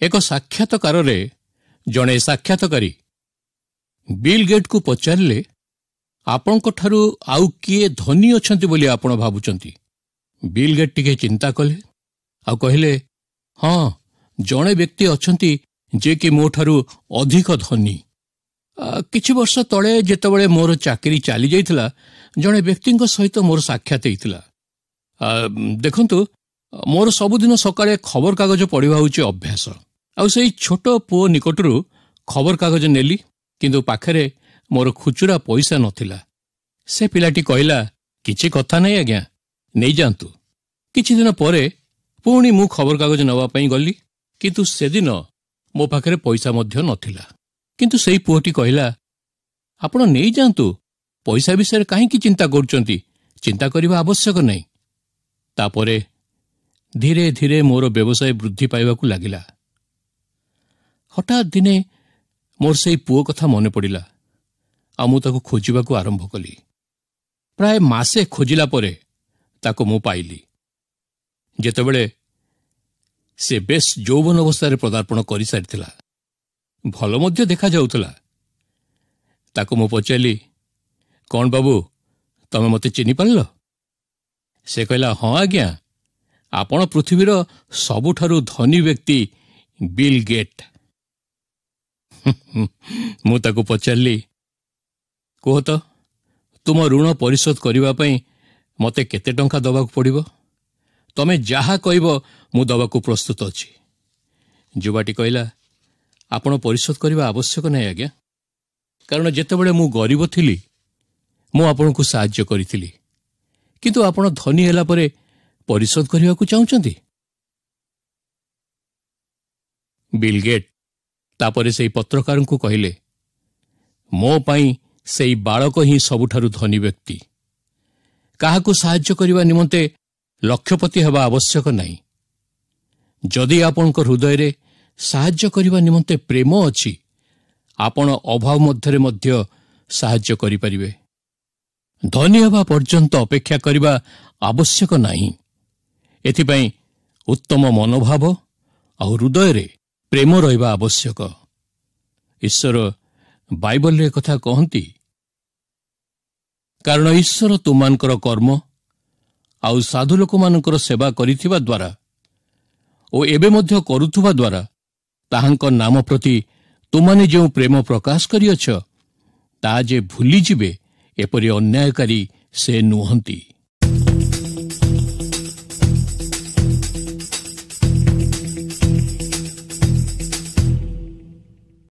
ଏକ ସାକ୍ଷାତକାରରେ ଜଣେ ସାକ୍ଷାତକାରୀ ବିଲ୍ ଗେଟ୍କୁ ପଚାରିଲେ, ଆପଣଙ୍କଠାରୁ ଆଉ କିଏ ଧନୀ ଅଛନ୍ତି ବୋଲି ଆପଣ ଭାବୁଛନ୍ତି? ବିଲ୍ ଗେଟ୍ ଟିକେ ଚିନ୍ତା କଲେ ଆଉ କହିଲେ, ହଁ, ଜଣେ ବ୍ୟକ୍ତି ଅଛନ୍ତି ଯିଏକି ମୋଠାରୁ ଅଧିକ ଧନୀ। କିଛି ବର୍ଷ ତଳେ ଯେତେବେଳେ ମୋର ଚାକିରି ଚାଲିଯାଇଥିଲା, ଜଣେ ବ୍ୟକ୍ତିଙ୍କ ସହିତ ମୋର ସାକ୍ଷାତ ହେଇଥିଲା। ଦେଖନ୍ତୁ, ମୋର ସବୁଦିନ ସକାଳେ ଖବରକାଗଜ ପଢ଼ିବା ହେଉଛି ଅଭ୍ୟାସ। ଆଉ ସେଇ ଛୋଟ ପୁଅ ନିକଟରୁ ଖବରକାଗଜ ନେଲି, କିନ୍ତୁ ପାଖରେ ମୋର ଖୁଚୁରା ପଇସା ନଥିଲା। ସେ ପିଲାଟି କହିଲା, କିଛି କଥା ନାହିଁ ଆଜ୍ଞା, ନେଇଯାଆନ୍ତୁ। କିଛି ଦିନ ପରେ ପୁଣି ମୁଁ ଖବରକାଗଜ ନେବା ପାଇଁ ଗଲି, କିନ୍ତୁ ସେଦିନ ମୋ ପାଖରେ ପଇସା ମଧ୍ୟ ନଥିଲା। କିନ୍ତୁ ସେଇ ପୁଅଟି କହିଲା, ଆପଣ ନେଇଯାଆନ୍ତୁ, ପଇସା ବିଷୟରେ କାହିଁକି ଚିନ୍ତା କରୁଛନ୍ତି? ଚିନ୍ତା କରିବା ଆବଶ୍ୟକ ନାହିଁ। ତାପରେ ଧୀରେ ଧୀରେ ମୋର ବ୍ୟବସାୟ ବୃଦ୍ଧି ପାଇବାକୁ ଲାଗିଲା। ହଠାତ୍ ଦିନେ ମୋର ସେଇ ପୁଅ କଥା ମନେ ପଡ଼ିଲା ଆଉ ମୁଁ ତାକୁ ଖୋଜିବାକୁ ଆରମ୍ଭ କଲି। ପ୍ରାୟ ମାସେ ଖୋଜିଲା ପରେ ତାକୁ ମୁଁ ପାଇଲି, ଯେତେବେଳେ ସେ ବେଶ୍ ଯୌବନ ଅବସ୍ଥାରେ ପଦାର୍ପଣ କରିସାରିଥିଲା, ଭଲ ମଧ୍ୟ ଦେଖାଯାଉଥିଲା। ତାକୁ ମୁଁ ପଚାରିଲି, କ'ଣ ବାବୁ, ତମେ ମୋତେ ଚିହ୍ନିପାରିଲ? ସେ କହିଲା, ହଁ ଆଜ୍ଞା, ଆପଣ ପୃଥିବୀର ସବୁଠାରୁ ଧନୀ ବ୍ୟକ୍ତି ବିଲ୍ ଗେଟ୍। ମୁଁ ତାକୁ ପଚାରିଲି, କୁହ ତ, ତୁମ ଋଣ ପରିଶୋଧ କରିବା ପାଇଁ ମୋତେ କେତେ ଟଙ୍କା ଦେବାକୁ ପଡ଼ିବ? ତମେ ଯାହା କହିବ ମୁଁ ଦେବାକୁ ପ୍ରସ୍ତୁତ ଅଛି। ଯୁବାଟି କହିଲା, ଆପଣ ପରିଶୋଧ କରିବା ଆବଶ୍ୟକ ନାହିଁ ଆଜ୍ଞା, କାରଣ ଯେତେବେଳେ ମୁଁ ଗରିବ ଥିଲି ମୁଁ ଆପଣଙ୍କୁ ସାହାଯ୍ୟ କରିଥିଲି, କିନ୍ତୁ ଆପଣ ଧନୀ ହେଲା ପରେ ପରିଶୋଧ କରିବାକୁ ଚାହୁଁଛନ୍ତି? ବିଲ୍ ଗେଟ୍ ତାପରେ ସେଇ ପତ୍ରକାରଙ୍କୁ କହିଲେ, ମୋ ପାଇଁ ସେଇ ବାଳକ ହିଁ ସବୁଠାରୁ ଧନୀ ବ୍ୟକ୍ତି। କାହାକୁ ସାହାଯ୍ୟ କରିବା ନିମନ୍ତେ ଲକ୍ଷପତି ହେବା ଆବଶ୍ୟକ ନାହିଁ। ଯଦି ଆପଣଙ୍କ ହୃଦୟରେ ସାହାଯ୍ୟ କରିବା ନିମନ୍ତେ ପ୍ରେମ ଅଛି, ଆପଣ ଅଭାବ ମଧ୍ୟରେ ମଧ୍ୟ ସାହାଯ୍ୟ କରିପାରିବେ। ଧନୀ ହେବା ପର୍ଯ୍ୟନ୍ତ ଅପେକ୍ଷା କରିବା ଆବଶ୍ୟକ ନାହିଁ। ଏଥିପାଇଁ ଉତ୍ତମ ମନୋଭାବ ଆଉ ହୃଦୟରେ ପ୍ରେମ ରହିବା ଆବଶ୍ୟକ। ଈଶ୍ୱର ବାଇବଲରେ ଏକଥା କହନ୍ତି, କାରଣ ଈଶ୍ୱର ତୁମମାନଙ୍କର କର୍ମ ଆଉ ସାଧୁ ଲୋକମାନଙ୍କର ସେବା କରିଥିବା ଦ୍ୱାରା ଓ ଏବେ ମଧ୍ୟ କରୁଥିବା ଦ୍ୱାରା ତାହାଙ୍କ ନାମ ପ୍ରତି ତୁମାନେ ଯେଉଁ ପ୍ରେମ ପ୍ରକାଶ କରିଅଛ, ତାହା ଯେ ଭୁଲିଯିବେ ଏପରି ଅନ୍ୟାୟକାରୀ ସେ ନୁହନ୍ତି।